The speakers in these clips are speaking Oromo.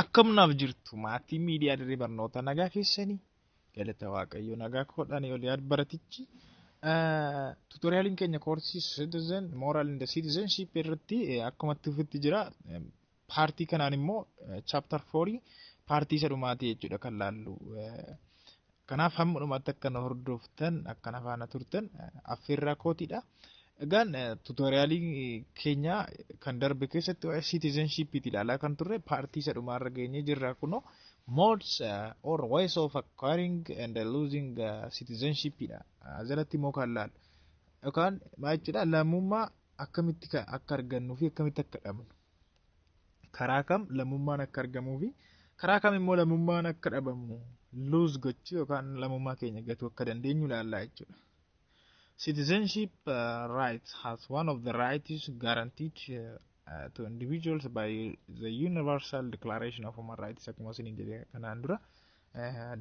Akkam naaf jirtu, maatii miidiyaa Dirree Barnoota? Nagaa keessanii? Galata Waaqayyo, nagaa koodhaan olii baratichi. Tutorialiin keenya koorsii Citizen Moral in the Citizenship irratti akkuma itti fufitti jira. Partii kanaan immoo chapter 4 partii isa dhumaati jechuudha kan laallu. Kanaaf hamma dhumaatti akka na hordoftan, akka na faana turtan affeerraa kootiidha. Egaan tutorialii keenya kan darbe keessatti waa'ee citizenshipiiti ilaalaa kan turre, partii isa dhumaarra geenyee jirra. Kunoo modes or ways of acquiring and losing citizenship dha. Jalatti immoo kan laallu yookaan maal jechuudha, lammummaa akkamitti akka argannuu fi akkamitti akka dhabnu. Karaa kam lammummaan akka argamuu fi karaa kam immoo lammummaan akka dhabamu, lose gochuu yookaan lammummaa keenya gatuu akka dandeenyu ilaallaa jechuudha. Citizenship rights has one of the rights guaranteed to individuals by the Universal Declaration of Human Rights. Akkuma isiniin jedhe kanaan dura,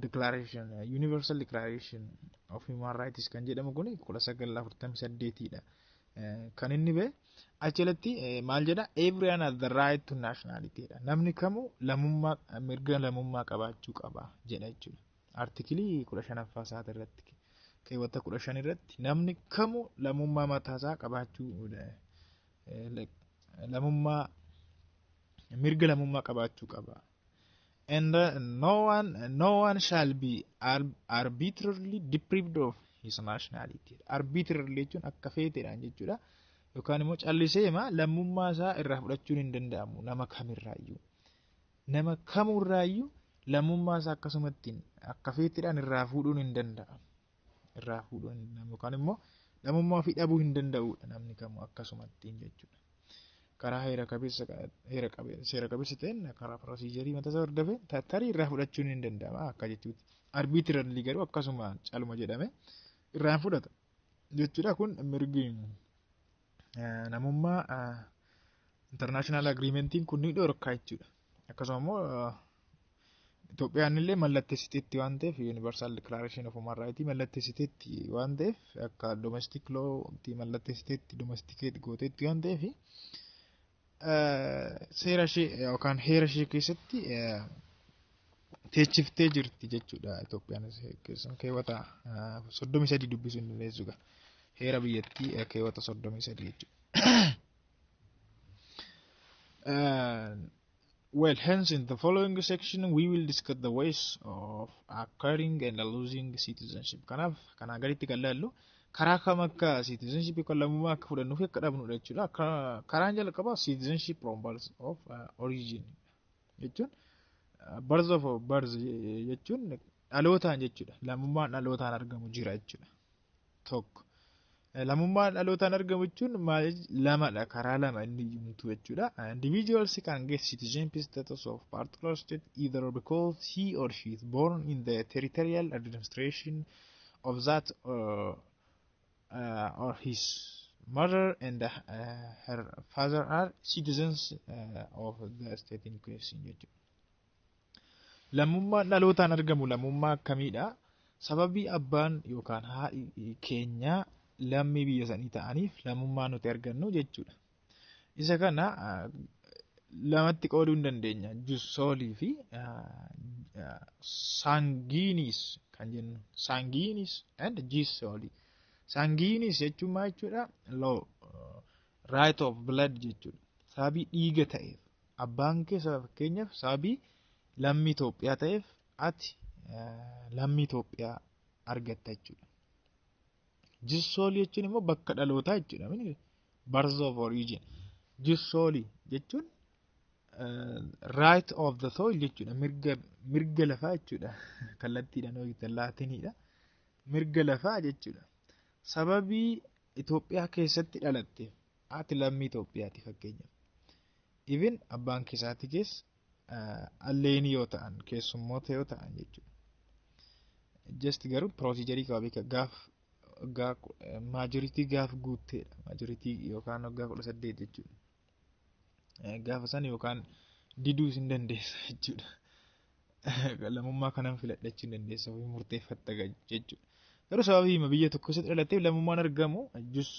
declaration Universal Declaration of Human Rights kan jedhamu kun 1948dha. Kan inni ba'e achirratti maal jedha? Everyone has the right to nationality dha. Namni kamuu lammummaa, mirga lammummaa qabaachuu qaba jedha jechuudha. Artikilii 15ffaa isaati irratti, keewwata 15 irratti, namni kamuu lammummaa mataasaa qabaachuu, lammummaa, mirga lammummaa qabaachuu qaba. And no one shall be arbitrarily deprived of his nationality. Arbitrarily jechuun akka feeteedhaan jechuudha. Yookaan immoo calliseema lammummaa isaa irraa fudhachuun hin danda'amu nama kamirraayyuu. Nama kamurraayyuu lammummaa isaa akkasumatti akka feeteedhaan irraa fuudhuun hin danda'amu. Irraa fuudhuun hin danda'amu yookaan immoo lammummaa ofii dhabuu hin danda'udha namni kamuu akkasumatti jechuudha. Karaa heera qabeessa, heera qabeessa, seera qabeessa ta'een, karaa procedurii mataa isaa hordofee tarii irraa fudhachuun hin danda'ama akka jechuuti. Arbitrarily garuu akkasuma caluma jedhame irraan fudhata jechuudha. Kun mirgi namummaa international agreementiin kun ni dhorka jechuudha. Akkasuma immoo Itoophiyaan illee mallatteessiteetti waan ta'eef, Universal Declaration of Human Rights mallatteessiteetti waan ta'eef, akka domestic law mallatteessiteetti, domesticate gooteetti waan ta'eef, seera ishee yookaan heera ishee keessatti teechiftee jirti jechuudha. Itoophiyaan keessumaa keewwata 33 dubbisuu hin dandeessu, heera biyyattii keewwata 33 jechuudha. Well, hence in the following section we will discuss the ways of acquiring and losing citizenship. Kanaaf kanaa gaditti kan ilaallu karaa kam akka citizenship yookaan lammummaa akka fudhannuu fi akka dhabnudha jechuudha. Karaan jalqabaa citizenship from birth of origin jechuun, birth of birth jechuun dhalootaan jechuudha. Lammummaan dhalootaan argamu jira jechuudha. Tokko. Lammummaan dhalootaan argamu jechuun maal? Lamadha, karaa lama inni himtu jechuudha. Individuals can get citizenship status of particular state either because he or she is born in the territorial administration of that or his mother and her father are citizens of the state in question jechuudha. Lammummaan dhalootaan argamu lammummaa akkamiidha? Sababii abbaan yookaan haadhi keenyaa lammii biyya sanii ta'aniif lammummaa nuti argannu jechuudha. Isa kana lamatti qooduu hin dandeenya. Jus soli fi sanguinis kan jennu. Sanguinis and jus soli. Sanguinis jechuun maal jechuudha? Law right of blood jechuudha. Sababii dhiiga ta'eef, abbaan kee fakkeenyaaf sababii lammii Itoophiyaa ta'eef, ati lammii Itoophiyaa argatta jechuudha. Jus soli jechuun immoo bakka dhalootaa jechuudha. Birth of origin. Jus soli jechuun right of the soil jechuudha. Mirga lafaa jechuudha. Kallattiidhaan hojjetan Laatiniidha. Mirga lafaa jechuudha. Sababii Itoophiyaa keessatti dhalatteef ati lammii Itoophiyaati fakkeenyaaf. Even abbaan keessaati keessa alleenii yoo ta'an, keessummoota yoo ta'an jechuudha. Just garuu procedurii qaba beeka, gaaf majority gaaf guutteedha. Majority yookaan waggaa 18 jechuudha. Gaafa san yookaan diduu hin dandeessa jechuudha. Lammummaa kanan filadhachuu hin dandeessa, ofii murteeffatta jechuudha. Garuu sababii biyya tokko keessatti dhalatteef lammummaan argamu jus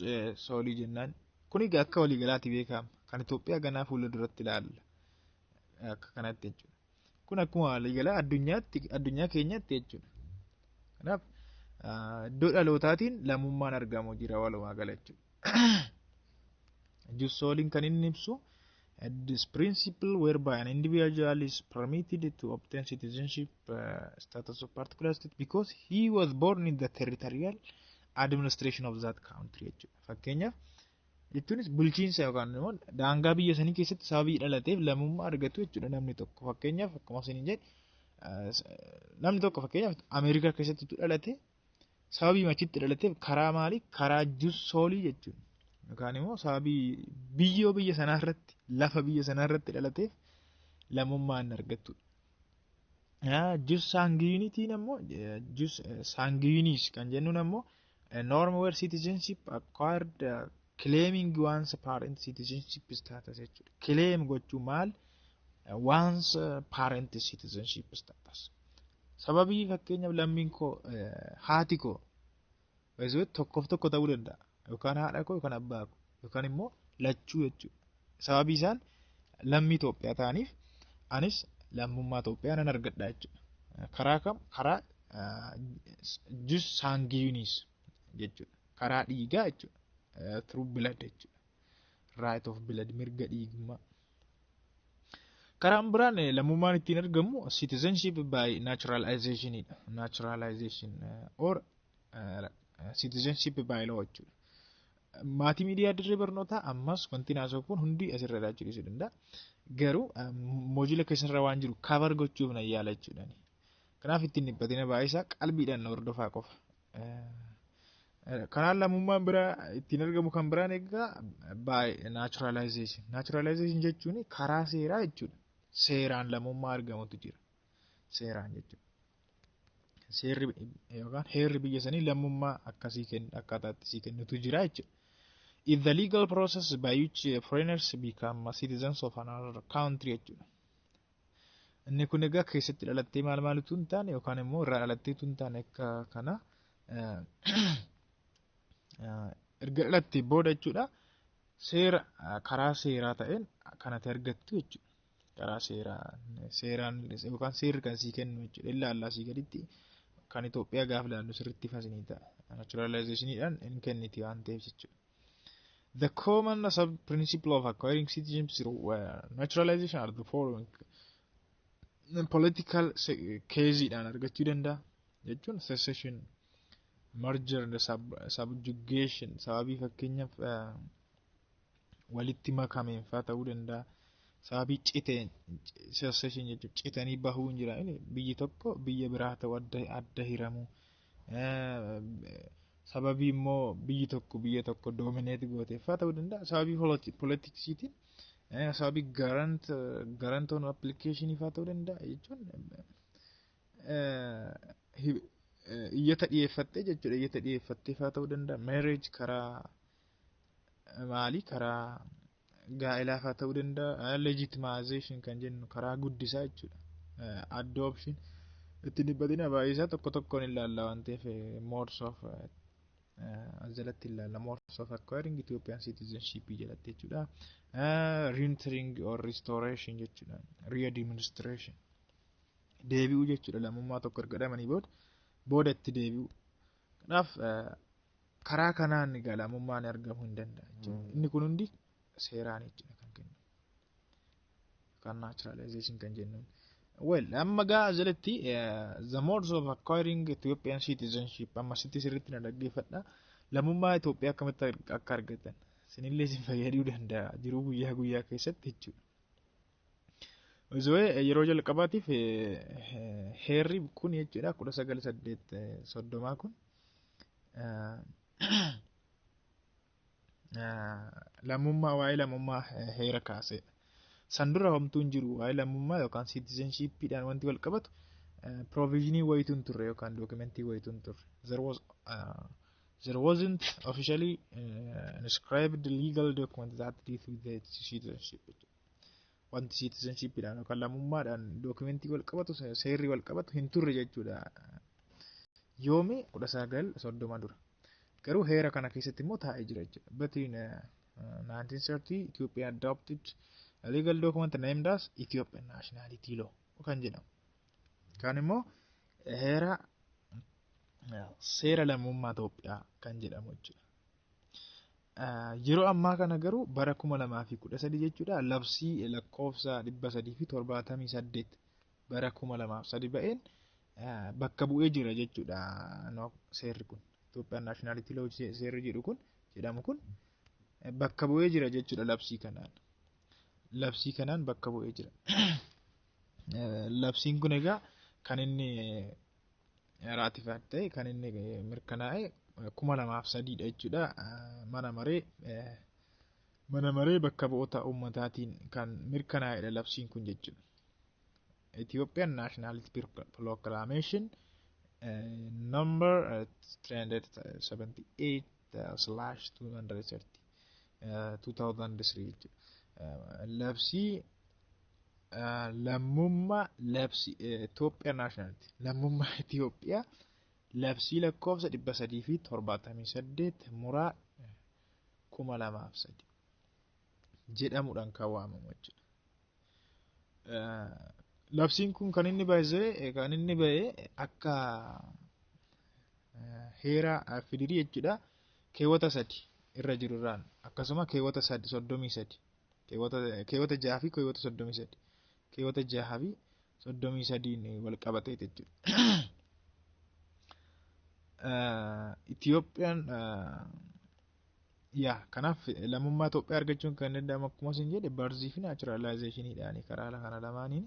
soli jennaan. Kun egaa akka waliigalaatti beekama. Kan Itoophiyaa ganaa fuula duratti ilaalla. Akka kanatti jechuudha. Kun akkuma waliigalaa addunyaatti, addunyaa keenyatti jechuudha. Kanaaf iddoo dhalootaatiin lammummaan argamu jira walumaa gala jechuudha. Jus soliin kan inni ibsu this principle whereby an individual is permitted to obtain citizenship status of particular state because he was born in the territorial administration of that country jechuudha. Fakkeenyaaf jechuunis bulchiinsa yookaan immoo daangaa biyya sanii keessatti sababii dhalateef lammummaa argatu jechuudha namni tokko. Fakkeenyaaf akkuma isin jedhe, namni tokko fakkeenyaaf Ameerikaa keessatti dhalate, sababii achitti dhalateef karaa maalii? Karaa jus solii jechuudha. Yookaan immoo sababii biyyoo biyya sanaa irratti, lafa biyya sanaa irratti dhalateef lammummaa hin argattudha. Jus sanguinisiin ammoo, jus sanguinis kan jennuun ammoo, norm where citizenship acquired claiming one's parent citizenship status jechuudha. Claim gochuu maal? One's parent citizenship status. Sababii fakkeenyaaf lammiin koo, haati koo tokkoof tokko ta'uu danda'a. Yookaan haadha koo yookaan abbaa koo yookaan immoo lachuu jechuudha. Sababii isaan lammii Itoophiyaa ta'aniif anis lammummaa Itoophiyaa nan argadha jechuudha. Karaa kam? Karaa jus sanguinis jechuudha. Karaa dhiigaa jechuudha. Through blood jechuudha. Right of blood, mirga dhiigummaa. Karaan biraan lammummaan ittiin argamu citizenship by naturalization dha. Naturalization or citizenship by law jechuudha. Maatii miidiyaa dirree barnootaa, ammas wanti naasoo kun hundi asirra jiraachuu danda'a. Garuu module keessarra waan jiru cover gochuuf nan yaala jechuudha. Kanaaf ittiin dhiphatina, baay'isaa qalbiidhaan na hordofaa qofa. Karaan lammummaan biraa ittiin argamu kan biraan egaa by naturalization. Naturalization jechuun karaa seeraa jechuudha. Seeraan lammummaa argamutu jira. Seeraan jechuudha. Seerri yookaan heerri biyya sanii lammummaa akkasii kennu, akkaataa itti sii kennutu jira jechuudha. Is the legal process by which foreigners become citizens of another country jechuudha. Inni kun egaa keessatti dhalattee maal maalitu hin taane yookaan immoo irraa dhalatteetu hin taane, akka kana erga dhalattee booda jechuudha. Seera, karaa seeraa ta'een kanatti argattu jechuudha. Karaa seeraa, seeraan yookaan seerri kan sii kennu jechuudha. Ilaallaa sii gaditti kan Itoophiyaa gaafa ilaallu sirriitti fasinii ta'a. Naturalizationiidhaan hin kenniti waan ta'eef jechuudha. The common sub principle of acquiring citizenship through naturalization are the following. Political caseidhaan argachuu danda'a jechuun secession, merger and subjugation, sababii fakkeenyaaf walitti makameen fa'aa ta'uu danda'a. Sababii citeen, secession jechuun citanii bahuu hin jira. Biyyi tokko biyya biraa ta'uu, adda adda hiramuu. Sababii immoo biyyi tokko biyya tokko dominate gootee fa'aa ta'uu danda'a. Sababii politicsiitiin, sababii grant on application fa'aa ta'uu danda'a jechuun iyyata dhiyeeffattee jechuudha. Iyyata dhiyeeffattee fa'aa ta'uu danda'a. Marriage, karaa maalii, karaa gaa'elaa fa'aa ta'uu danda'a. Legitimization kan jennu karaa guddisaa jechuudha. Adoption ittiin dhiphatina, baay'isaa tokko tokkoon ilaalla waan ta'eef modes of jalatti ilaalla. Modes of acquiring Ethiopian citizenship jalatti jechuudha. Reentering or restoration jechuudha. Readministration. Deebi'uu jechuudha, lammummaa tokko erga dhabanii booda itti deebi'u. Kanaaf karaa kanaan egaa lammummaan argamuu hin danda'a jechuudha. Inni kun hundi seeraan jechuudha kan kennu. Kan naturalization kan jennuun. Well, amma gaa jalatti the modes of acquiring Ethiopian citizenship, amma sitti sirriitti na dhaggeeffadha. Lammummaa Itoophiyaa akkamitti akka argatan isinillee isin fayyaduu danda'a jiruu guyyaa guyyaa keessatti jechuudha. Osoo yeroo jalqabaatiif heerri kun jechuudha 1930 kun lammummaa, waa'ee lammummaa heera kaasedha. San dura homtuu hin jiru, waa'ee lammummaa yookaan citizenshipiidhaan wanti wal qabatu provisionii wayitu hin turre yookaan documentii wayitu hin turre. There wasn't officially inscribed legal document that deals with the citizenship. Wanti citizenshipiidhaan yookaan lammummaadhaan documentii wal qabatu, seerri wal qabatu hin turre jechuudha. Yoomi? 1930 dura. Garuu heera kana keessatti immoo taa'ee jira jechuudha. But in 1930 Ethiopia adopted a legal document named as Ethiopian Nationality Law. kan jedhamu. Kaan immoo heera seera lammummaa Itoophiyaa kan jedhamu jechuudha. Yeroo ammaa kana garuu bara 2013 jechuudha, labsii lakkoofsa 378 bara 2003 ba'een bakka bu'ee jira jechuudha seerri kun. Itoophiyaan Nationality Law seerri jedhu kun jedhamu kun bakka bu'ee jira jechuudha labsii kanaan. Labsii kanaan bakka bu'ee jira. Labsiin kun egaa kan inni ratify ta'e, kan inni mirkanaa'e 2003dha jechuudha. Mana maree bakka bu'oota uummataatiin kan mirkanaa'edha labsiin kun jechuudha. Ethiopian Nationality Proclamation number 378/230 2003 jechuudha. Labsii lammummaa, labsii Itoophiyaa nationality, lammummaa Itoophiyaa, labsii lakkoofsa 378/2003 jedhamuudhaan kan waamamu jechuudha. Labsiin kun kan inni ba'e akka heera fidirii jechuudha, keewwata 3 irra jiru irraan, akkasuma keewwata 33, keewwata 6 fi keewwata 33, keewwata 6 fi 33n wal qabatee jechuudha. Itoophiyaan yaa kanaaf lammummaa Itoophiyaa argachuun kan danda'amu, akkuma isin jedhe, birth fi naturalizationiidhaan, karaa kana lamaaniin.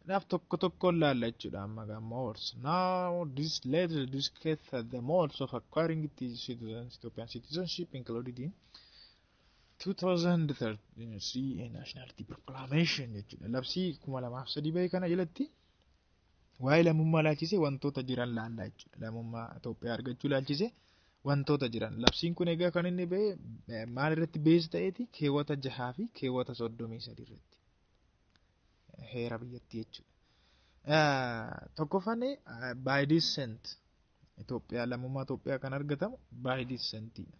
Kanaaf tokko tokkoon laalla jechuudha amma modes. Now this let us discuss the modes of acquiring the citizens, Ethiopian citizenship included in 2003 Nationality Proclamation jechuudha. Labsii 2003 bahee kana jalatti waa'ee lammummaa laalchisee wantoota jiran laalla jechuudha. Lammummaa Itoophiyaa argachuu laalchisee wantoota jiran. Labsiin kun egaa kan inni bahe maal irratti base ta'eeti? Keewwata 6 fi keewwata 33 irratti. Heera biyyattii jechuudha. Tokkoffaan by descent. Itoophiyaa, lammummaa Itoophiyaa kan argatamu by descentidha.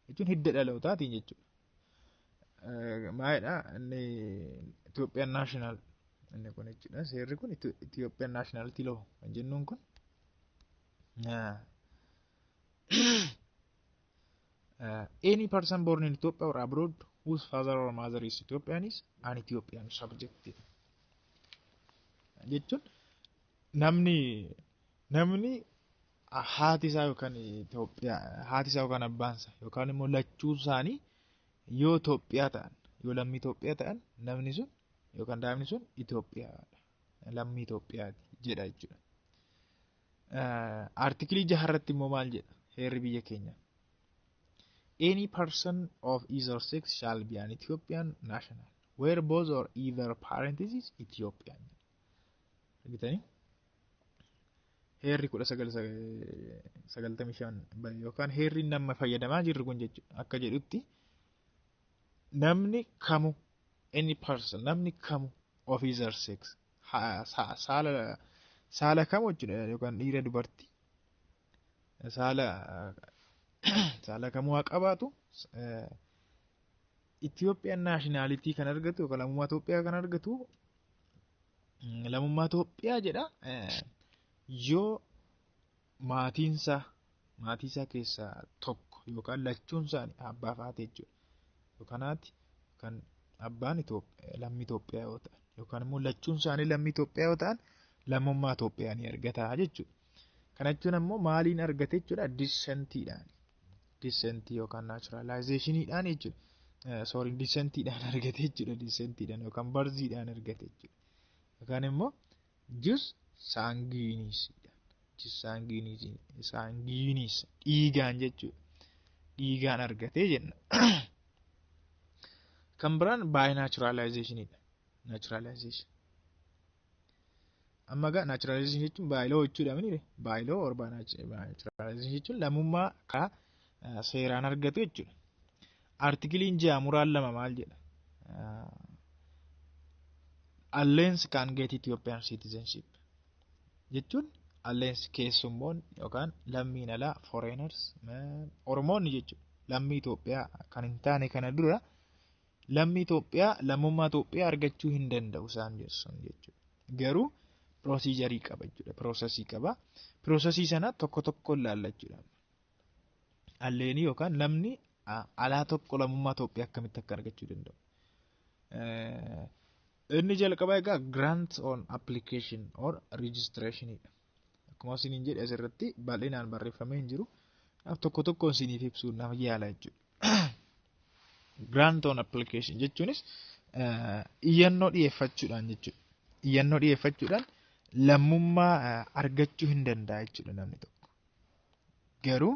Jechuun hidda dhalootaatiin jechuudha. Maalidha inni Itoophiyaan national inni kun jechuudha. Seerri kun, Itoophiyaan Nationality Law kan jennuun kun, any person born in Ethiopia or abroad whose father or mother is Ethiopian is an Ethiopian subject. Jechuun namni haati isaa yookaan Itoophiyaa, haati isaa yookaan abbaan isaa yookaan immoo lachuu isaanii yoo Itoophiyaa ta'an, yoo lammii Itoophiyaa ta'an, namni sun yookaan daa'imni sun Itoophiyaadha. Lammii Itoophiyaati jedha jechuudha. Article 6 irratti immoo maal jedha heerri biyya keenya? Any person of either sex shall be an Ethiopian national where both or either parent is Ethiopian. Argitanii? Heerri 1995 yookaan heerri nama fayyadamaa jirru kun jechuudha. Akka jedhutti namni kamu, any person, namni kamu, of either sex, saala kamu jechuudha, yookaan dhiira dubartii saala kamuu haa qabaatu, Itoophiyaan nationality kan argatu yookaan lammummaa Itoophiyaa kan argatu, lammummaa Itoophiyaa jedha, yoo maatii isaa keessaa tokko yookaan lachuun isaanii, abbaa fi haati jechuudha. Yookaan haati yookaan abbaan lammii Itoophiyaa yoo ta'an yookaan immoo lachuun isaanii lammii Itoophiyaa yoo ta'an, lammummaa Itoophiyaa ni argata jechuudha. Kana jechuun ammoo maaliin argate jechuudha? Descentiidhaan. Descentii yookaan naturalizationiidhaan jechuudha. Sorry, descentiidhaan argate jechuudha. Descentiidhaan yookaan birthiidhaan argate jechuudha. Yookaan immoo jus sanguinisiidhaan. Jus sanguinis dhiigaan jechuudha. Dhiigaan argate jenna. Kan biraan by naturalizationiidha. Naturalization. Amma egaa naturalization jechuun by law jechuudha mini? By law or by naturalization jechuun lammummaa karaa seeraan argatu jechuudha. Articleiin 6 muraan 2 maal jedha? Aliens can get Ethiopian citizenship jechuun aliens, keessummoonni yookaan lammiin alaa, foreigners, Oromoonni jechuudha. Lammii Itoophiyaa kan hin taane kana dura Lammii Itoophiyaa lammummaa Itoophiyaa argachuu hin danda'u isaan sun jechuudha. Garuu procedure qaba jechuudha. Process qaba. Process sana tokko tokko ilaalla jechuudha. Alien yookaan namni alaa tokko lammummaa Itoophiyaa akkamitti akka argachuu danda'u. Inni jalqabaa egaa grant on application or registration dha. Akkuma isiniin jedhe, asirratti bal'inaan barreeffamee hin jiru. Tokko tokkoon isiniif ibsuu nama yaala jechuudha. Grant on application jechuunis iyyannoo dhiyeeffachuudhaan jechuudha. Iyyannoo dhiyeeffachuudhaan lammummaa argachuu hin danda'a jechuudha namni tokko. Garuu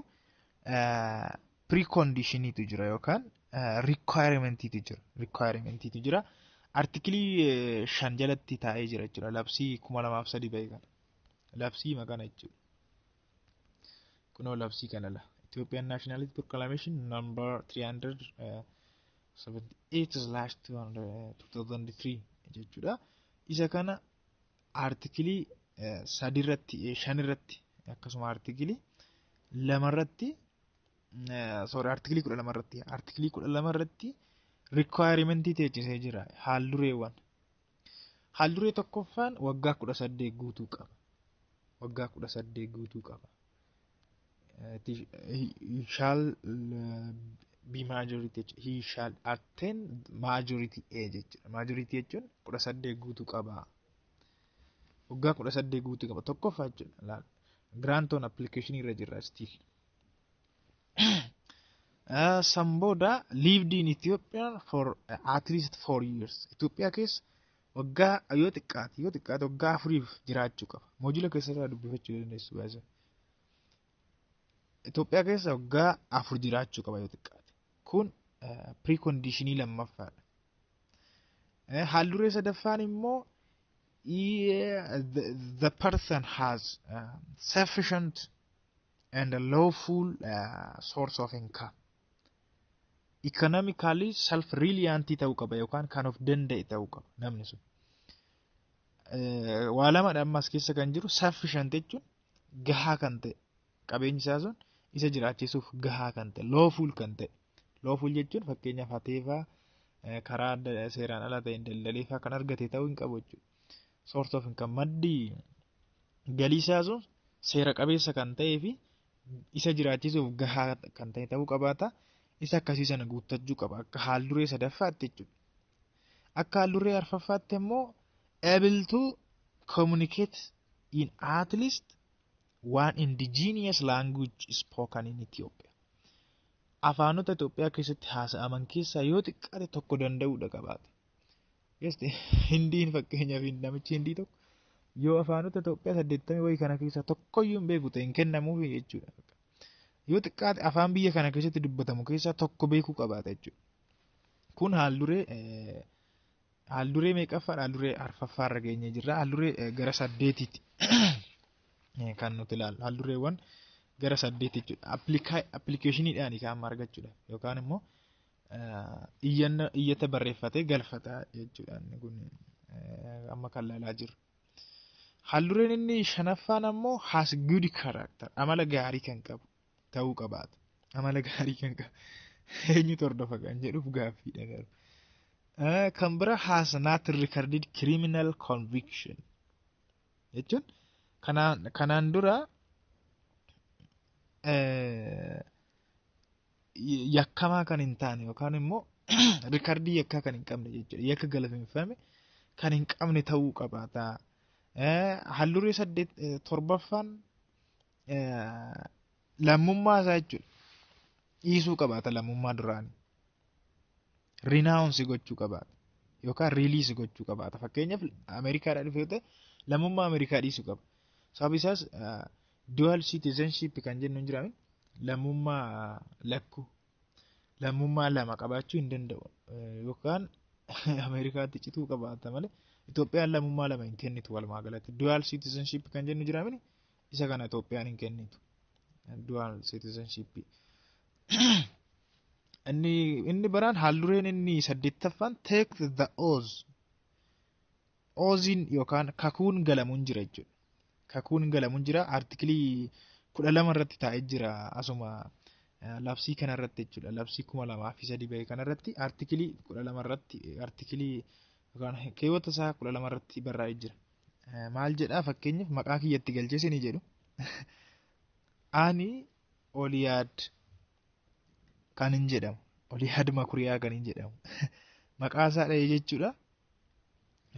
precondition iitu jira yookaan requirement iitu jira. Requirement iitu jira. Article 5 jalatti taa'ee jira jechuudha. Labsii 2003 ba'e kana. Labsii kana jechuudha. Kunoo labsii kana la. Ethiopian Nationality Proclamation number 378/2003 jechuudha. Isa kana article 3 irratti, 5 irratti, akkasuma article 2 irratti, sorry, article 12 irratti, article 12 irratti requirement teechisee jira, haal dureewwan. Haal duree tokkoffaan waggaa 18 guutuu qaba. Waggaa 18 guutuu qaba. He shall be majority, he shall attain majority age jechuudha. Majority jechuun 18 guutuu qaba. Waggaa 18 guutuu qaba. Tokkoffaa jechuudha. Grant on application irra jirra still. San booda lived in Ethiopia for at least 4 years. Itoophiyaa keessa waggaa yoo xiqqaate waggaa 4f jiraachuu qaba. Module keessarraa dubbifachuu dandeessu baay'ee. Itoophiyaa keessa waggaa 4 jiraachuu qaba yoo xiqqaate. Kun precondition lammaffaadha. Haal duree sadaffaan immoo the person has sufficient and a lawful source of income. Economically self-reliant ta'uu qaba yookaan kan of danda'e ta'uu qaba namni sun. Waa lamadha ammas keessa kan jiru. Sufficient jechuun gahaa kan ta'e, qabeenyi isaa sun isa jiraachisuuf gahaa kan ta'e, lawful kan ta'e. Lawful jechuun fakkeenyaaf hateefaa, karaa seeraan ala ta'een daldaleefaa kan argate ta'uu hin qabu jechuudha. Source of income, maddi galii isaa sun seera qabeessa kan ta'ee fi isa jiraachisuuf gahaa kan ta'e ta'uu qabaata. Isa akkasii sana guuttachuu qaba akka haal duree sadaffaatti jechuudha. Akka haal duree arfaffaatti immoo able to communicate in at least one indigenous language spoken in Ethiopia. Afaanota Itoophiyaa keessatti haasa'aman keessaa yoo xiqqaate tokko danda'uudha qabaata. Hindiin fakkeenyaaf, namichi Hindii tokko yoo afaanota Itoophiyaa 80 wayii kana keessaa tokkoyyuu hin beeku ta'e hin kennamuuf jechuudha. Yoo xiqqaate afaan biyya kana keessatti dubbatamu keessaa tokko beekuu qabaata jechuudha. Kun haal duree meeqaffaadha? Haal duree arfaffaarra geenyee jirra. Haal duree gara saddeetiiti kan nuti ilaallu. Haal dureewwan gara saddeeti jechuudha. Application iidhaan kan amma argachuudha yookaan immoo iyyata barreeffatee galfata jechuudha inni kun amma kan ilaalaa jirru. Haal dureen inni shanaffaan ammoo has good character, amala gaarii kan qabu ta'uu qabaata. Amala gaarii kan qabu eenyutu hordofa kan jedhuuf gaaffiidha garuu. Kan bira has not recorded criminal conviction jechuun kanaan dura yakkamaa kan hin taane yookaan immoo record yakkaa kan hin qabne jechuudha. Yakka galmeeffame kan hin qabne ta'uu qabaata. Haal duree saddeet torbaffaan lammummaa isaa jechuudha. Dhiisuu qabaata lammummaa duraanii. Renounce gochuu qabaata. Yookaan release gochuu qabaata. Fakkeenyaaf, Ameerikaadhaa dhufe yoo ta'e, lammummaa Ameerikaa dhiisuu qaba. Sababni isaas dual citizenship kan jennu hin jiraamin, lammummaa lakkuu, lammummaa lama qabaachuu hin danda'u. Yookaan Ameerikaatti cituu qabaata malee Itoophiyaan lammummaa lama hin kennitu walumaa galatti. Dual citizenship kan jennu jiraamin, isa kana Itoophiyaan hin kennitu. Dual citizenship. Inni biraan haal dureen inni saddeettaffaan take the oath. Oath iin yookaan kakuun galamuun jira jechuudha. Kakuun galamuun jira, article 12 irratti taa'ee jira asuma. Labsii kanarratti jechuudha. Labsii 2003 bahe kanarratti artikilii 12 irratti, artikilii yookaan keewwata isaa 12 irratti barraa'ee jira. Maal jedhaa? Fakkeenyaaf maqaa kiyyatti galchee isinii jedhu. Ani Oliyaad kan hin jedhamu. Oliyaad Makuriyaa kan hin jedhamu. Maqaa isaa dhahee jechuudha.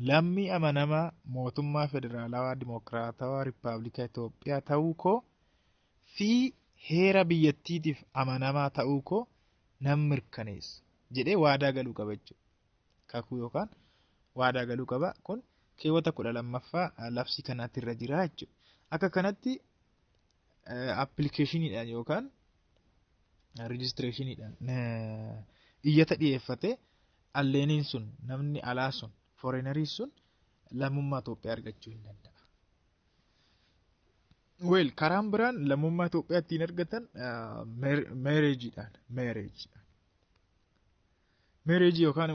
Lammii amanamaa mootummaa federaalawaa dimokiraatawaa Riippaabilika Itoophiyaa ta'uu koo fi heera biyyattiitiif amanamaa ta'uu koo nan mirkaneessa jedhee waadaa galuu qaba jechuudha. Kakuu yookaan waadaa galuu qaba. Kun keewwata 12ffaa labsii kanaatti irra jira jechuudha. Akka kanatti applicationiidhaan yookaan registrationiidhaan iyyata dhiyeeffatee alieniin sun, namni alaa sun, foreignerii sun lammummaa Itoophiyaa argachuu hin danda'a. Well, karaan biraan lammummaa Itoophiyaa ittiin argatan marriageiidhaan, marriageiidhaan. Marriageii yookaan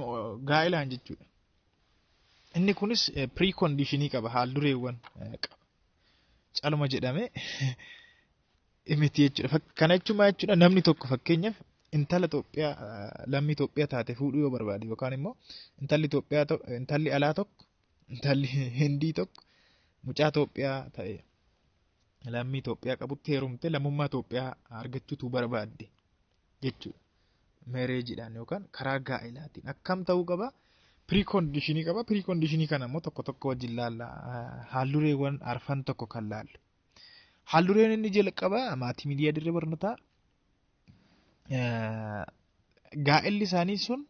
gaa'ilaan jechuudha. Inni kunis pre-conditionii qaba, haal dureewwan qaba. Caluma jedhamee miti jechuudha. Kana jechuun maal jechuudha? Namni tokko fakkeenyaaf intala Itoophiyaa, lammii Itoophiyaa taate fuudhuu yoo barbaade, yookaan immoo intalli Itoophiyaa, intalli alaa tokko, intalli Hindii tokko mucaa Itoophiyaa ta'e lammii Itoophiyaa qabutti heerumte lammummaa Itoophiyaa argachuutu barbaadde jechuudha. Marriageiidhaan yookaan karaa gaa'elaatiin akkam ta'uu qaba? Preconditionii qaba. Preconditionii kana immoo tokko tokko wajjin laalla. Haaldureewwan arfan tokko kan laallu. Haaldureen inni jalqaba, maatii miidiyaa dirree barnootaa, gaa'elli isaanii sun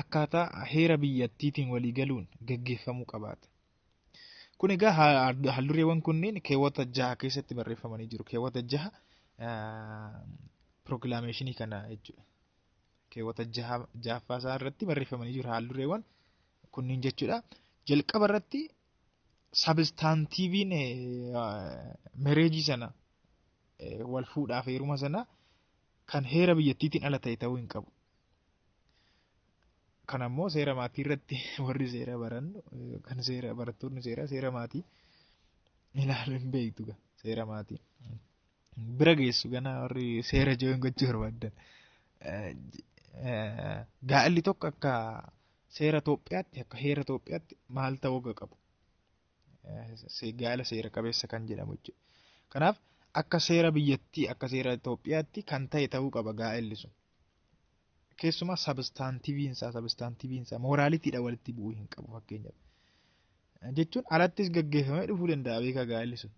akkaataa heera biyyattiitiin walii galuun gaggeeffamuu qabaata. Kun egaa haaldureewwan kunneen keewwata 6 keessatti barreeffamanii jiru. Keewwata 6 proclamationii kana jechuudha. Keewwata ja'affaa isaa irratti barreeffamanii jiru haaldureewwan kunniin jechuudha. Jalqaba irratti substantiveiin marriageii sana, wal fuudhaaf heeruma sana, kan heera biyyattiitiin ala ta'e ta'uu hin qabu. Kan ammoo seera maatii irratti warri seera barannu, kan seera barattoonni seera maatii ilaaluu hin beektu, seera maatii. Bira geessu gana warri seera join gochuu barbaadan. Gaa'elli tokko akka seera Itoophiyaatti, akka heera Itoophiyaatti maal ta'uu akka qabu. Gaa'ela seera qabeessa kan jedhamu jechuudha. Kanaaf akka seera biyyattii, akka seera Itoophiyaatti kan ta'e ta'uu qaba gaa'elli sun. Keessumaa substantiveiinsaa moralityiidha walitti bu'uu hin qabu fakkeenyaaf. Jechuun alattis gaggeeffamee dhufuu danda'a beekaa gaa'elli sun.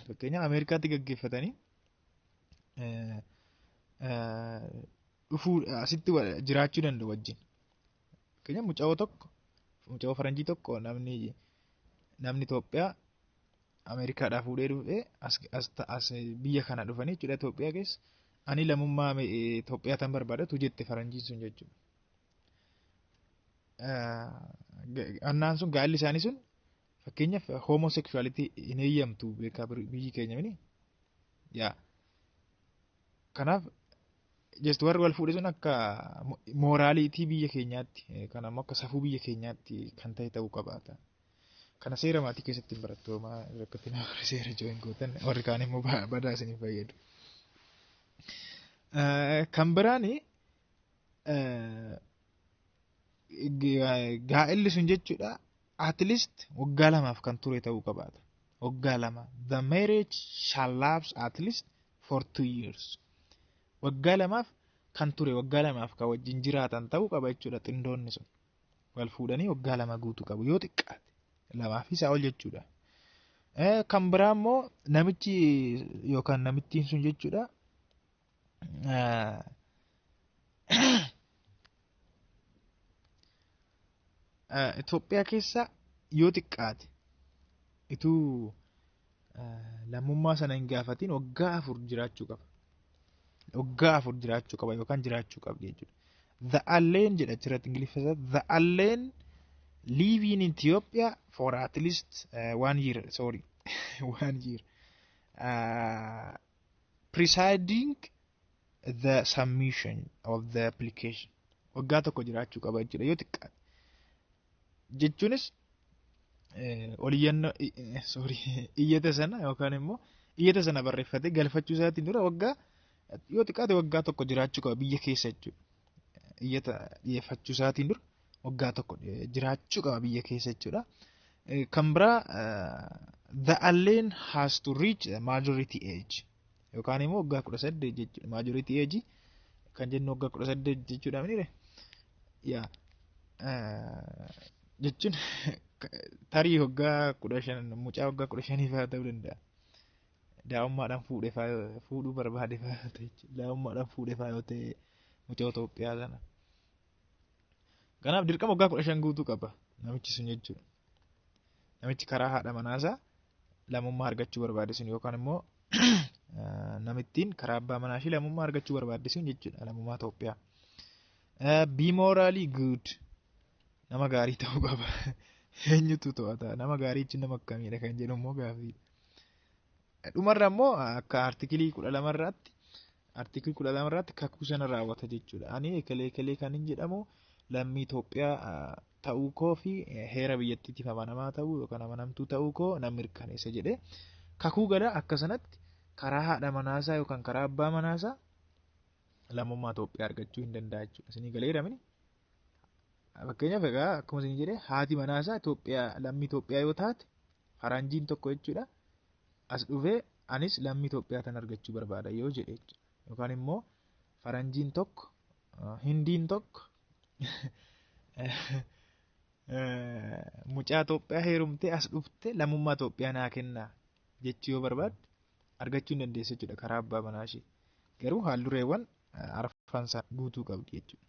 Fakkeenyaaf Ameerikaatti gaggeeffatanii dhufuu, asitti jiraachuu danda'u wajjin. Fakkeenyaaf mucayyoo tokko, mucayyoo faranjii tokko namni Itoophiyaa Ameerikaadhaa fuudhee dhufee as biyya kana dhufanii jechuudha, Itoophiyaa keessa ani lammummaa Itoophiyaa tan barbaadatu jette faranjiin sun jechuudha. Annaan sun gaa'elli isaanii sun fakkeenyaaf homosexuality hin eeyyamtu beekaa biyyi keenya mini. Yaa. Kanaaf just warri wal fuudhe sun akka morality biyya keenyaatti, kan ammoo akka safuu biyya keenyaatti kan ta'e ta'uu qabaata. Kana seera maatii keessatti hin barattu, homaa rakkatti warri seera join gootan, warri kaan immoo badaa isiniif fayyadu. Kan biraani gaa'elli sun jechuudha at least waggaa 2f kan ture ta'uu qabaata. Waggaa 2. The marriage shall last at least for 2 years. Waggaa 2f kan ture, waggaa 2f kan wajjin jiraatan ta'uu qaba jechuudha xindoonni sun. Wal fuudhanii waggaa 2 guutuu qabu yoo xiqqaate. Lamaaf isaa ol jechuudha. Kan biraa immoo namichi yookaan namittiin sun jechuudha. Itoophiyaa keessa yoo xiqqaate ituu lammummaa sana hin gaafatiin waggaa 4 jiraachuu qaba. Waggaa 4 jiraachuu qaba yookaan jiraachuu qabdi jechuudha. The alien jedha achirratti Ingiliffa isaa, the alien live in Ethiopia for at least one year, sorry, one year preceding the submission of the application. Waggaa 1 jiraachuu qaba jechuudha yoo xiqqaate. Jechuunis oliyyannoo, sorry, iyyata sana yookaan immoo iyyata sana barreeffatee galfachuu isaatiin dura waggaa Yoo xiqqaate waggaa 1 jiraachuu qaba biyya keessa jechuudha. Iyyata dhiyeeffachuu isaatiin dura waggaa 1 jiraachuu qaba biyya keessa jechuudha. Kan biraa, the alien has to reach the majority age yookaan immoo waggaa 18 jechuudha. Majority age kan jennu waggaa 18 jechuudha miniire? Yaa, jechuun tarii waggaa 15, mucaa waggaa 15 fa'aa ta'uu danda'a. Daa'imummaadhaan fuudhee fa'aa, fuudhuu barbaade fa'aa ta'e jechuudha. Daa'imummaadhaan fuudhee fa'aa yoo ta'e mucaa Itoophiyaa sana. Kanaaf dirqama waggaa 15 guutuu qaba namichi sun jechuudha. Namichi karaa haadha manaasaa lammummaa argachuu barbaade sun yookaan immoo namittiin karaa abbaa manaa ishee lammummaa argachuu barbaadde sun jechuudha, lammummaa Itoophiyaa. Be morally good, nama gaarii ta'uu qaba. Eenyutu to'ata? Nama gaarii jechuun nama akkamiidha kan jedhu immoo gaaffiidha. Dhumarra immoo akka artikilii 12 irraatti, artikilii 12 irraatti kakuu sana raawwata jechuudha. Ani ekelee ekelee kan hin jedhamu lammii Itoophiyaa ta'uu koo fi heera biyyattiitiif amanamaa ta'uu yookaan amanamtuu ta'uu koo nan mirkaneessa jedhee kakuu gala. Akka sanatti karaa haadha manaasaa yookaan karaa abbaa manaasaa lammummaa Itoophiyaa argachuu hin danda'a jechuudha. Isinii galeera mini? Fakkeenyaaf egaa akkuma isin jedhee, haati manaasaa Itoophiyaa, lammii Itoophiyaa yoo taate, faranjiin tokko jechuudha, as dhufee anis lammii Itoophiyaa tan argachuu barbaada yoo jedhe jechuudha. Yookaan immoo faranjiin tokko, Hindiin tokko mucaa Itoophiyaa heerumtee as dhufte lammummaa Itoophiyaa naa kennaa jechuu yoo barbaadde argachuu hin dandeessu jechuudha karaa abbaa manaa ishee. Garuu haaldureewwan arfan isaa guutuu qabdi jechuudha.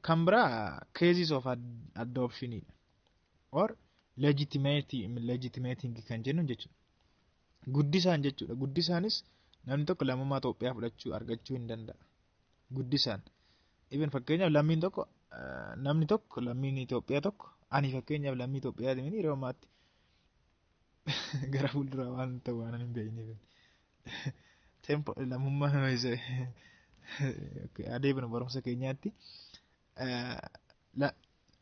Kan biraa cases of adoptionidha. Or legitimating kan jennu jechuudha. Guddisaan jechuudha. Guddisaanis namni tokko lammummaa Itoophiyaa fudhachuu, argachuu hin danda'a. Guddisaan. Even fakkeenyaaf lammiin tokko, namni tokko, lammiin Itoophiyaa tokko, ani fakkeenyaaf lammii Itoophiyaati mini yeroo ammaatti, gara fuulduraa waan ta'u waan hin beekneef. Tempo lammummaa nama isa adeemnu barumsa keenyaatti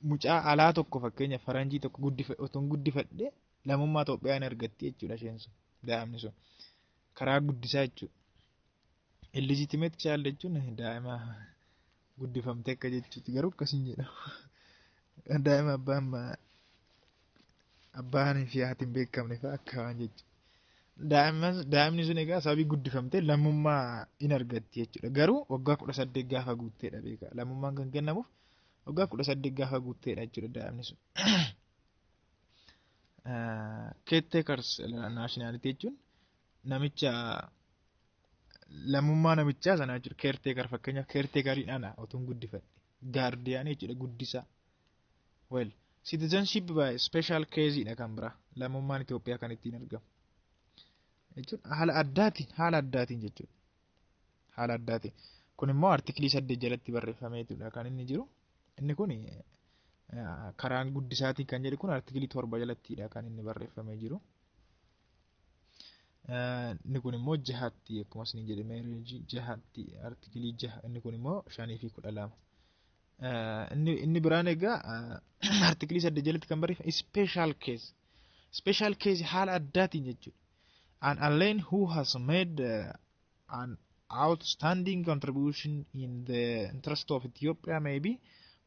mucaa alaa tokko, fakkeenyaaf faranjii tokko otoo guddifadhe lammummaa Itoophiyaa ni argatti jechuudha isheen sun, daa'imni sun karaa guddisaa jechuudha. Illegitimate child jechuun daa'ima guddifamte akka jechuuti, garuu akkasiin jedhamu. Daa'ima abbaan fi haati hin beekamne fa'a akka waan jechuudha. Daa'imni sun egaa sababii guddifamtee lammummaa in argatti jechuudha. Garuu waggaa 18 gaafa guutteedha beekaa. Lammummaan kan kennamuuf waggaa 18 gaafa guutteedha jechuudha daa'imni sun. Caretakers nationality jechuun namicha lammummaa namichaa sana jechuudha. Caretaker, fakkeenyaaf caretaker-iin ana otuun guddifadhe. Guardian jechuudha, guddisaa. Well, citizenship by special case dha kan biraa. Lammummaan Itoophiyaa kan ittiin argamu. Jechuun haala addaatiin jechuudha. Haala addaatiin. Kun immoo artikilii 8 jalatti barreeffameetudha kan inni jiru. Inni kun karaan guddisaatiin kan jedhu kun artikilii 7 jalattidha kan inni barreeffamee jiru. Inni kun immoo jahatti, akkuma isin jedhe, marriage jahatti, artikilii 6, inni kun immoo 5 fi 12. Inni biraan egaa artikilii 8 jalatti kan barreeffame special case. Special case haala addaatiin jechuudha. An alien who has made an outstanding contribution in the interest of Ethiopia may be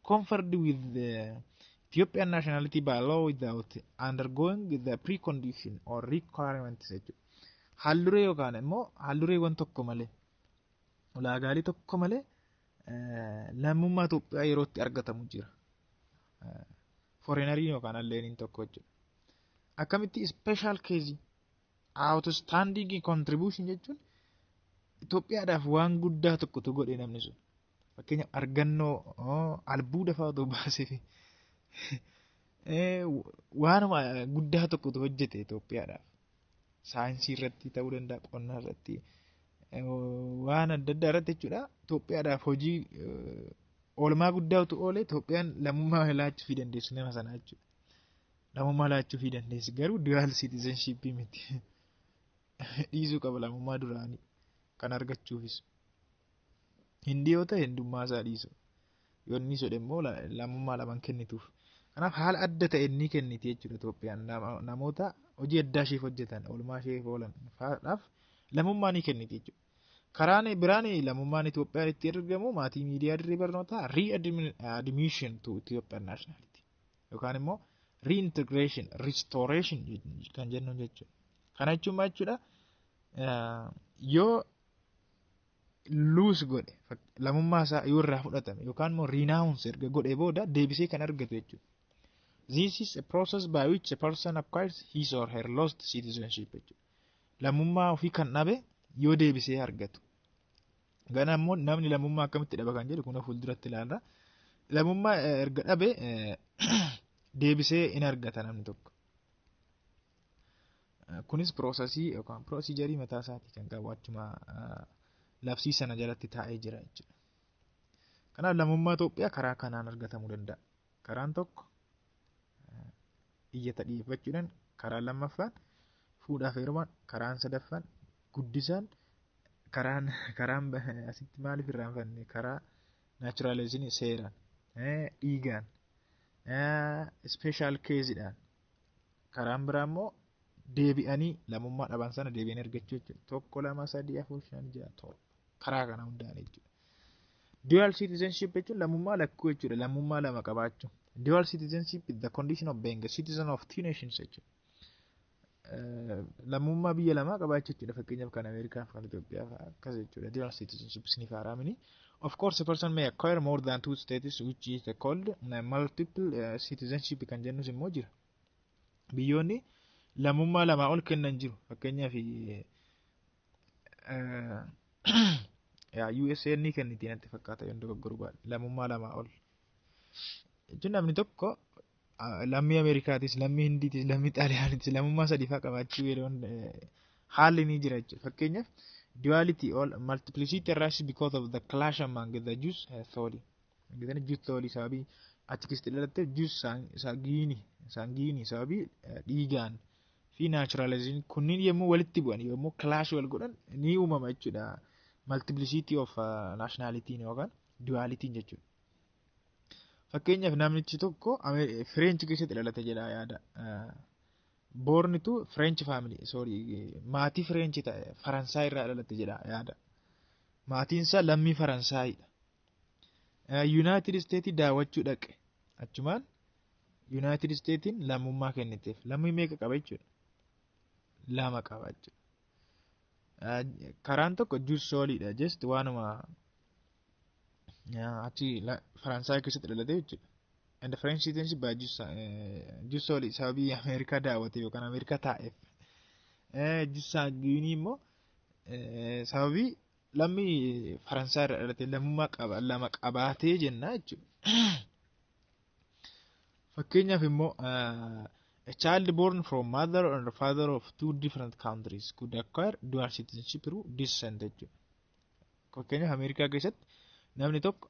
conferred with the Ethiopian nationality by law without undergoing the precondition or requirements jechuudha. Haalduree yookaan immoo haaldureewwan tokko malee, ulaagaalee tokko malee lammummaa Itoophiyaa yeroo itti argatamu jira. Foreigner-iin yookaan alien-iin tokko jechuudha. Akkamitti? Special case outstanding contribution jechuun Itoophiyaadhaaf waan guddaa tokkotu godhe namni sun. Fakkeenyaaf argannoo albuuda fa'aatu baasee, waanuma guddaa tokkotu hojjete Itoophiyaadhaaf. Saayinsii irratti ta'uu danda'a, qonna irratti, waan adda addaa irratti jechuudha. Itoophiyaadhaaf hojii oolmaa guddaatu oole, Itoophiyaan lammummaa laachuu dandeessu nama sanaa jechuudha. Lammummaa laachuu dandeessi, garuu dual citizenship miti. Dhiisuu qaba lammummaa duraanii kan argachuufis. Hindii yoo ta'e hindummaa isaa dhiisu. Yoo inni sodhe immoo lammummaa lamaan kennituuf. Kanaaf haala adda ta'e ni kenniti jechuudha Itoophiyaan namoota hojii addaa isheef hojjetan, oolmaa isheef oolan fa'aadhaaf. Lammummaa ni kenniti jechuudha. Karaan biraan lammummaan Itoophiyaa itti argamu, maatii miidiyaa dirree barnootaa, re-admission to Ethiopian nationality yookaan immoo reintegration, restoration kan jennu jechuudha. Kana jechuun maal jechuudha? Yoo lose godhe, lammummaa isaa yoo irraa fudhatame yookaan immoo renounce erga godhe booda deebisee kan argatu jechuudha. This is a process by which a person acquires his or her lost citizenship jechuudha. Lammummaa ofii kan dhabe yoo deebisee argatu. Gana immoo namni lammummaa akkamitti dhaba kan jedhu kun fuulduratti ilaalla. Lammummaa erga dhabe deebisee in argata namni tokko. Kunis processii yookaan procedurii mataa isaatii kan qabu achuma labsii sana jalatti taa'ee jira jechuudha. Kanaaf lammummaa Itoophiyaa karaa kanaan argatamuu danda'a. Karaan tokko iyyata dhiyeeffachuudhaan, karaan lammaffaan fuudhaaf heerumaan, karaan sadaffaan guddisaan, karaan asitti maaliif irraanfanne, karaa naturalizationii seeraan, dhiigaan, special caseidhaan, karaan biraa immoo deebi'anii lammummaa dhaban sana deebi'anii argachuu jechuudha. Tokko, lama, sadii, afur, shan, ja'a, torba. Karaa kana hundaan jechuudha. Dual citizenship jechuun lammummaa lakkuu jechuudha. Lammummaa lama qabaachuu. Dual citizenship is the condition of being a citizen of two nations jechuudha. Lammummaa biyya lamaa qabaachuu jechuudha. Fakkeenyaaf kan Ameerikaa fi kan Itoophiyaa akkas jechuudha. Dual citizenship isiniif haaraamini. Of course, a person may acquire more than two states, which is called multiple citizenship kan jennus immoo jira. Biyyoonni lammummaa lamaa ol kennan jiru. Fakkeenyaaf USA ni kenniti natti fakkaata yoo dogoggoru baadhe lammummaa lamaa ol. Jechuun namni tokko lammii Ameerikaatis, lammii Hindiitis, lammii Xaaliyaanitis, lammummaa sadii fa'aa qabaachuu yeroo haalli ni jira jechuudha. Fakkeenyaaf, duality or multiplicity arises because of the clash among the jus soli. Argitanii, jus soli sababii achi keessatti dhalatte, jus sanguinis sababii dhiigaan fi naturalization kunniin yommuu walitti bu'an, yommuu clash wal godhan ni uumama jechuudha. Multiplicity of nationality yookaan duality jechuudha. Fakkeenyaaf namichi tokko French keessatti dhalate jedha yaada. Born to French family, sorry, maatii French ta'e, Faransaay irraa dhalate jedha yaada. Maatiin isaa lammii Faransaayidha. United States daawwachuu dhaqe. Achumaan United Statesiin lammummaa kenniteef. Lammii meeqa qaba jechuudha? Lama qaba jechuudha. Karaan tokko jus soliidha. Just waanuma achi Faransaay keessatti dhalate jechuudha. And the French citizenship by jus soli sababii Ameerikaa daawwate yookaan Ameerikaa taa'eef. Jus sanguinis immoo sababii lammii Faransaay irraa dhalate lammummaa qaba lama qabaatee jenna jechuudha. Fakkeenyaaf immoo a child born from mother and father of two different countries could acquire dual citizenship through descent jechuudha. Fakkeenyaaf Ameerikaa keessatti namni tokko,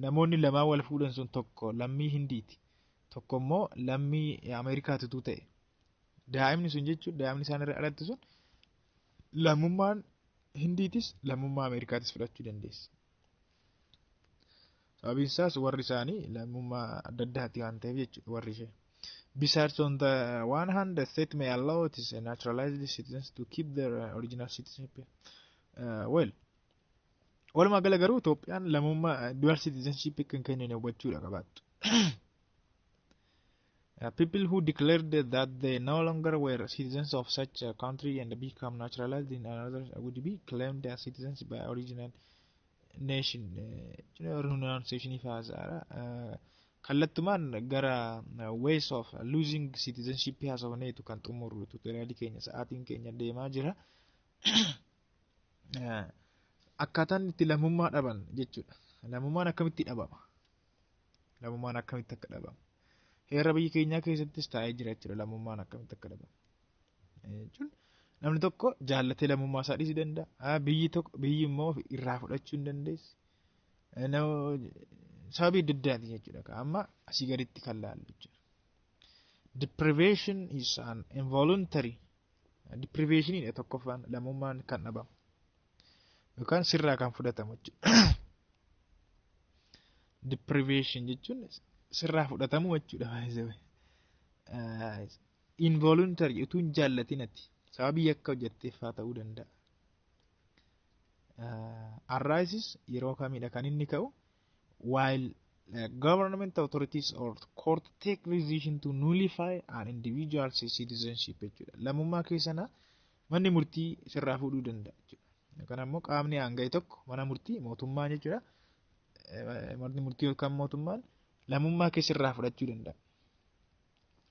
namoonni lamaan wal fuudhan sun tokko lammii Hindiiti, tokko immoo lammii Ameerikaatitu ta'e. Daa'imni sun jechuun daa'imni isaan irra dhalatte sun lammummaan Hindiitis lammummaa Ameerikaatis fudhachuu dandeessi. Sababiin isaas warri isaanii lammummaa adda addaati waan ta'eef jechuudha warri ishee. Besides, on the one hand, the state may allow its naturalized citizens to keep their original citizenship. Well, walumaa gala garuu Itoophiyaan lammummaa dual citizenship kan kennine hubachuudha qabaattu. People who declared that they no longer were citizens of such a country and become naturalized in another would be claimed as citizens by original nation. Renunciation faasaadha. Kallattumaan gara ways of losing citizenship haasofneetu kan xumurru tutorialii keenya, sa'aatiin keenya deemaa jira. Akkaataan itti lammummaa dhaban jechuudha. Lammummaan akkamitti dhabama? Lammummaan akkamitti akka dhabamu? Heera biyya keenyaa keessattis taa'ee jira jechuudha lammummaan akkamitti akka dhabamu. Jechuun namni tokko jaallatee lammummaa isaa dhiisuu danda'a. Biyyi tokko, biyyi immoo irraa fudhachuu hin dandeessi. Sababii adda addaati jechuudha. Amma asii gaditti kan laallu jechuudha. Deprivation is an involuntary deprivationidha tokkoffaan lammummaan kan dhabamu. Yookaan sirraa kan fudhatamu jechuudha. Deprivation jechuun sirraa fudhatamu jechuudha. Involuntary, utuu hin jaallatin ati sababii yakka hojjetteef haa ta'uu danda'a. Arises yeroo kamidha kan inni ka'u? While government authorities or court take decision to nullify an individual's citizenship jechuudha. Lammummaa keessana manni murtii sirraa fuudhuu danda'a jechuudha. Yookaan ammoo qaamni aanga'e tokko, mana murtii mootummaa jechuudha. Manni murtii yookaan mootummaan lammummaa kee sirraa fudhachuu danda'a.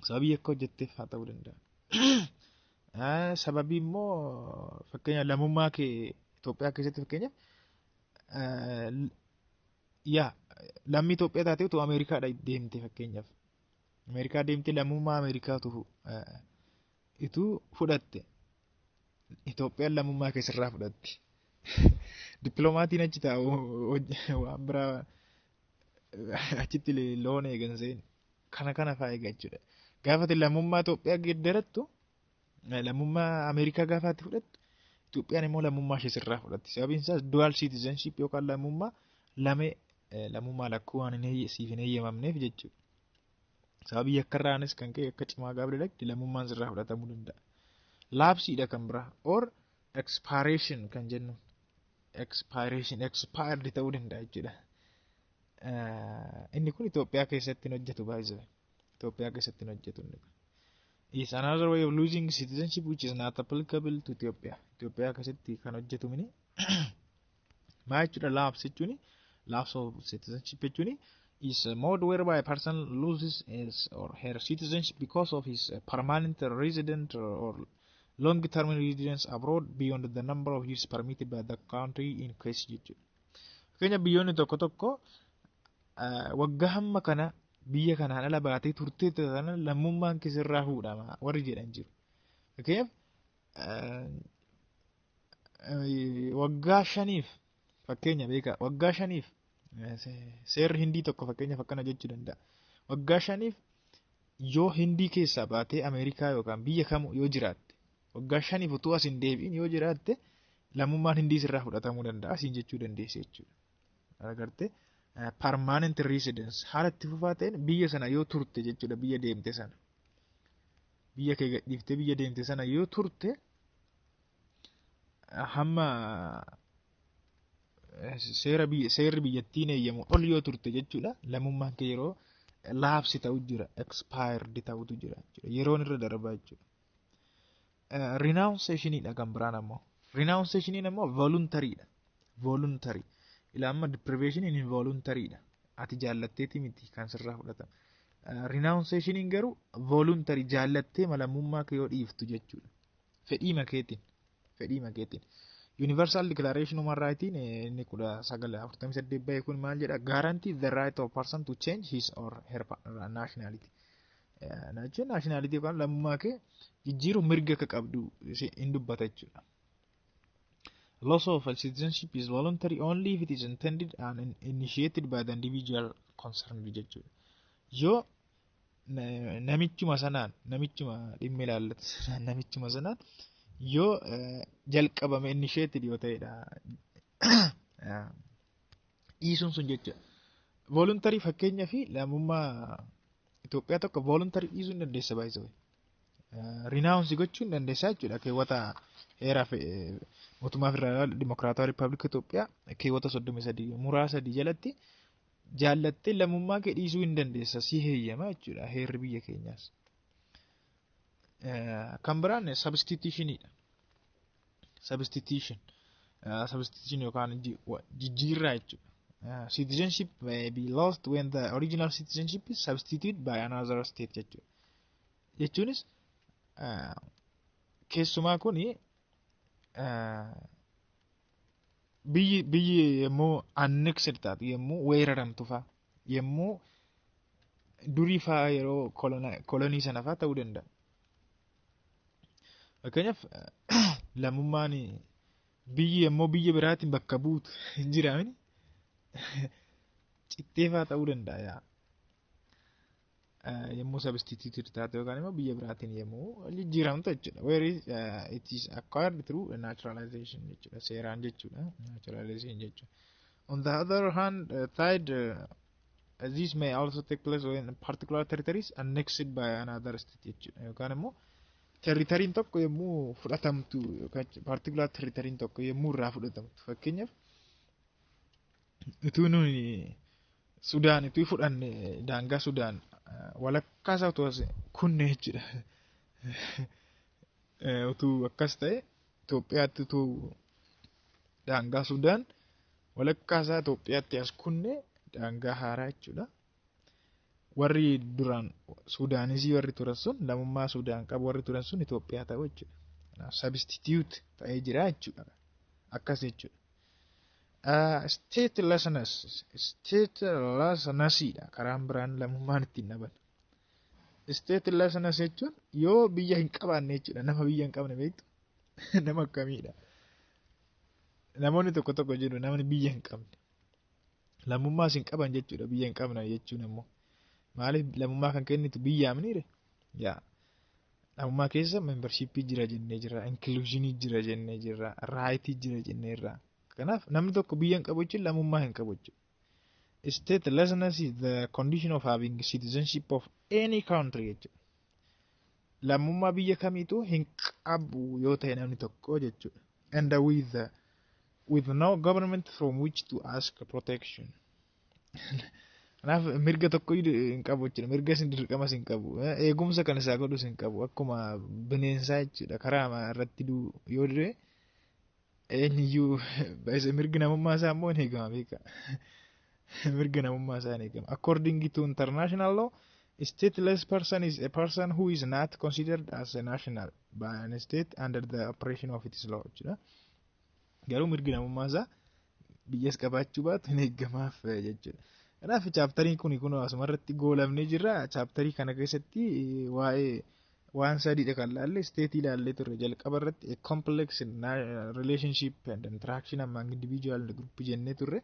Sababii akka hojjetteef haa ta'uu danda'a. Sababii immoo fakkeenya lammummaa kee Itoophiyaa keessatti, fakkeenyaaf, yaa lammii Itoophiyaa taatee utuu Ameerikaadha deemte, fakkeenyaaf. Ameerikaa deemtee lammummaa Ameerikaa utuu fudhatte, Itoophiyaan lammummaa kee sirraa fudhatti. Dippiloomatiin achi taa'u waan biraa achitti loon eegan seen kana kana fa'aa eega jechuudha. Gaafa ati lammummaa Itoophiyaa geeddarattu, lammummaa Ameerikaa gaafa ati fudhattu, Itoophiyaan immoo lammummaa ishee sirraa fudhatti. Sababiin isaas dual citizenship yookaan lammummaa lamee, lammummaa lakkuu waan siif hin eeyyamamneef jechuudha. Sababii yakkarraanis kan ka'e akka cimaa gaafa dalagde lammummaan sirraa fudhatamuu danda'a. Lapseiidha kan biraa, or expiration kan jennu, expiration, expired ta'uu danda'a jechuudha. Inni kun Itoophiyaa keessatti hin hojjetu baay'ee. Itoophiyaa keessatti hin hojjetu inni kun. Is another way of losing citizenship which is not applicable to Ethiopia. Itoophiyaa keessatti kan hojjetu mini. Maal jechuudha lapse jechuuni? Lapse of citizenship jechuuni is a mode whereby a person loses his or her citizenship because of his permanent resident or long-term residence abroad beyond the number of years permitted by the country in question jechuudha. Fakkeenya biyyoonni tokko tokko waggaa hamma kana biyya kanaan ala baatee turtee sana lammummaan kee sirraa fuudhama warri jedhan jiru. Fakkeenyaaf waggaa 5f, fakkeenya beekaa, waggaa 5f seerri Hindii tokko fakkeenyaaf akkana jechuu danda'a. Waggaa 5f yoo Hindii keessaa baatee Ameerikaa yookaan biyya kamuu yoo jiraatte, waggaa 5f utuu as hin deebi'in yoo jiraatte, lammummaan Hindii sirraa fudhatamuu danda'a siin jechuu dandeesse jechuudha. Agartee, permanent residence haala itti fufaa ta'een biyya sana yoo turte jechuudha, biyya deemte sana. Biyya kee gadhiiftee biyya deemte sana yoo turte, hamma seera biyya seerri biyyattiin eeyyamu ol yoo turte jechuudha, lammummaan kee yeroo lapse ta'u jira, expired ta'utu jira jechuudha, yeroon irra darbaa jechuudha. Renunciationiidha kan biraan ammoo. Renunciationiin ammoo voluntaryidha. Voluntary. Ila amma deprivation involuntaryidha. Ati jaallatteeti miti kan sirraa fudhatama. Renunciationiin garuu voluntary, jaallattee lammummaa kee yoo dhiiftu jechuudha. Fedhii makeetiin. Fedhii makeetiin. Universal Declaration Human Rights inni 1948 bahe kun maal jedha? Guarantee the right of person to change his or her nationality. Jechuun nationality yookaan lammummaa kee jijjiiruu mirga akka qabdu hin dubbata jechuudha. Loss of citizenship is voluntary only if it is intended and initiated by the individual concerned jechuudha. Yoo namichuma sanaan, namichuma dhimma ilaallatu sanaan, namichuma sanaan yoo jalqabame, initiated yoo ta'edha dhiisuun sun jechuudha. Voluntary fakkeenya fi lammummaa Itoophiyaa tokko voluntary dhiisuu hin dandeessa baay'isee. Renounce gochuu hin dandeessa jechuudha. Keewwata heeraa mootummaa federaalaa dimokiraatawaa riippaabilika Itoophiyaa keewwata 33 muraa 3 jalatti jaallattee lammummaa kee dhiisuu hin dandeessa, si heeyyama jechuudha heerri biyya keenyaas. Kan biraan substitutionidha. Substitution. Substitution yookaan jijjiirraa jechuudha. Citizenship may be lost when the original citizenship is substituted by another state jechuudha. Jechuunis keessumaa kuni biyyi yommuu annexed taatu, yommuu weeraramtu fa'a, yommuu durii fa'a, yeroo kolonii sana fa'a ta'uu danda'a. Fakkeenyaaf lammummaan biyyi yommuu biyya biraatiin bakka buutu hin jiraamini cittee fa'a ta'uu danda'a yaa. Yommuu substituted taate yookaan immoo biyya biraatiin yommuu jijjiiramtu jechuudha. Where is it is acquired through naturalization jechuudha. Seeraan jechuudha. Naturalization jechuudha. On the other hand, side, this may also take place when particular territories annexed by another state jechuudha. Yookaan immoo Territoryn tokko yommuu fudhatamtu yookaan particular territoryn tokko yommuu irraa fudhatamtu, fakkeenyaaf utuu nuyi Sudaan utuu fudhanne, daangaa Sudaan walakkaa isaa utuu as kunne jechuudha. Utuu akkas ta'e, Itoophiyaatti utuu daangaa Sudaan walakkaa isaa Itoophiyaatti as kunne, daangaa haaraa jechuudha. Warri duraan Sudaanisii warri turan sun, lammummaa Sudaan qabu warri turan sun Itoophiyaa ta'u jechuudha. Kanaaf substitute ta'ee jira jechuudha. Akkas jechuudha. Statelessness, statelessnessidha karaan biraan lammummaan ittiin dhaban. Statelessness jechuun yoo biyya hin qabaanne jechuudha. Nama biyya hin qabne beektu, nama akkamiidha? Namoonni tokko tokko jedhu, namni biyya hin qabne. Lammummaas hin qaban jechuudha, biyya hin qabne jechuun ammoo. Maaliif? Lammummaa kan kennitu biyyaaf niire? Yaa. Lammummaa keessa membershipii jira jennee jirra, inclusionii jira jennee jirra, rightii jira jennee jirra. Kanaaf namni tokko biyya hin qabu jechuun lammummaa hin qabu jechuudha. Statelessness is the condition of having citizenship of any country jechuudha. Lammummaa biyya kamiituu hin qabu yoo ta'e namni tokko jechuudha. And with no government from which to ask protection. Kanaaf mirga tokko hin qabu jechuudha. Mirga isin dirqamas hin qabu. Eegumsa kan isaa godhus hin qabu. Akkuma bineensaa jechuudha. Karaa irratti yoo dire eenyuyyuu mirgi namummaa isaa immoo hin eegama beeka. Mirga namummaa isaa hin eegama. According to international law, a stateless person is a person who is not considered as a national by an state under the operation of its law jechuudha. Garuu mirgi namummaa isaa biyyas qabaachuu baatu hin eegamaaf jechuudha. Kanaaf chapteriin kun asumarratti goolabnee jirra. Chapterii kana keessatti waa'ee waan sadiidha kan laalle. Stateii ilaallee turre jalqaba irratti, a complex relationship and interaction among individual and group jennee turre.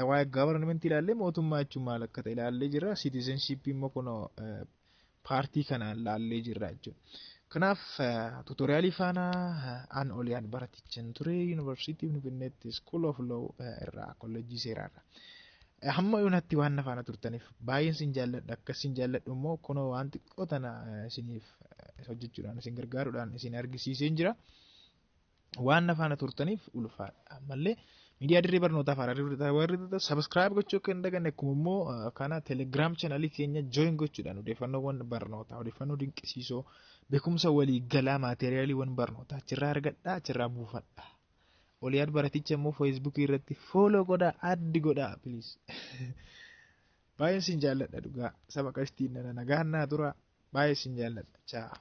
Waa'ee government ilaallee, mootummaa jechuun maal akka ta'e ilaallee jirra. Citizenship immoo kun partii kanaan laallee jirra jechuudha. Kanaaf tutorialii faana an Oliyaan baratichan ture, Yuunivarsiitii Finfinneetti School of Law irraa, kolleejjii seeraarraa. Hamma yoonatti waan na faana turtaniif baay'een sin jaalladha. Akkas sin jaalladhu immoo kunoo waan xiqqoo tana isiniif hojjechuudhaan, isin gargaaruudhaan isin argisiiseen jira. Waan na faana turtaniif ulfaadha. Ammallee miidiyaa dirree barnootaa faana warri subscribe gochuu akka hin daganne, akkuma immoo kana Telegram channelii keenya join gochuudhaan odeeffannoowwan barnootaa, odeeffannoo dinqisiisoo, beekumsa waliigalaa, materialiiwwan barnootaa achirraa argadhaa, achirraa buufadhaa. Oliyaad baraticha immoo Facebookii irratti follow godhaa, add godhaa, please. Baay'een sin jaalladha dhugaa, saba qashtiin nana nagaan naa tura, baay'ee sin jaalladha. Ciao.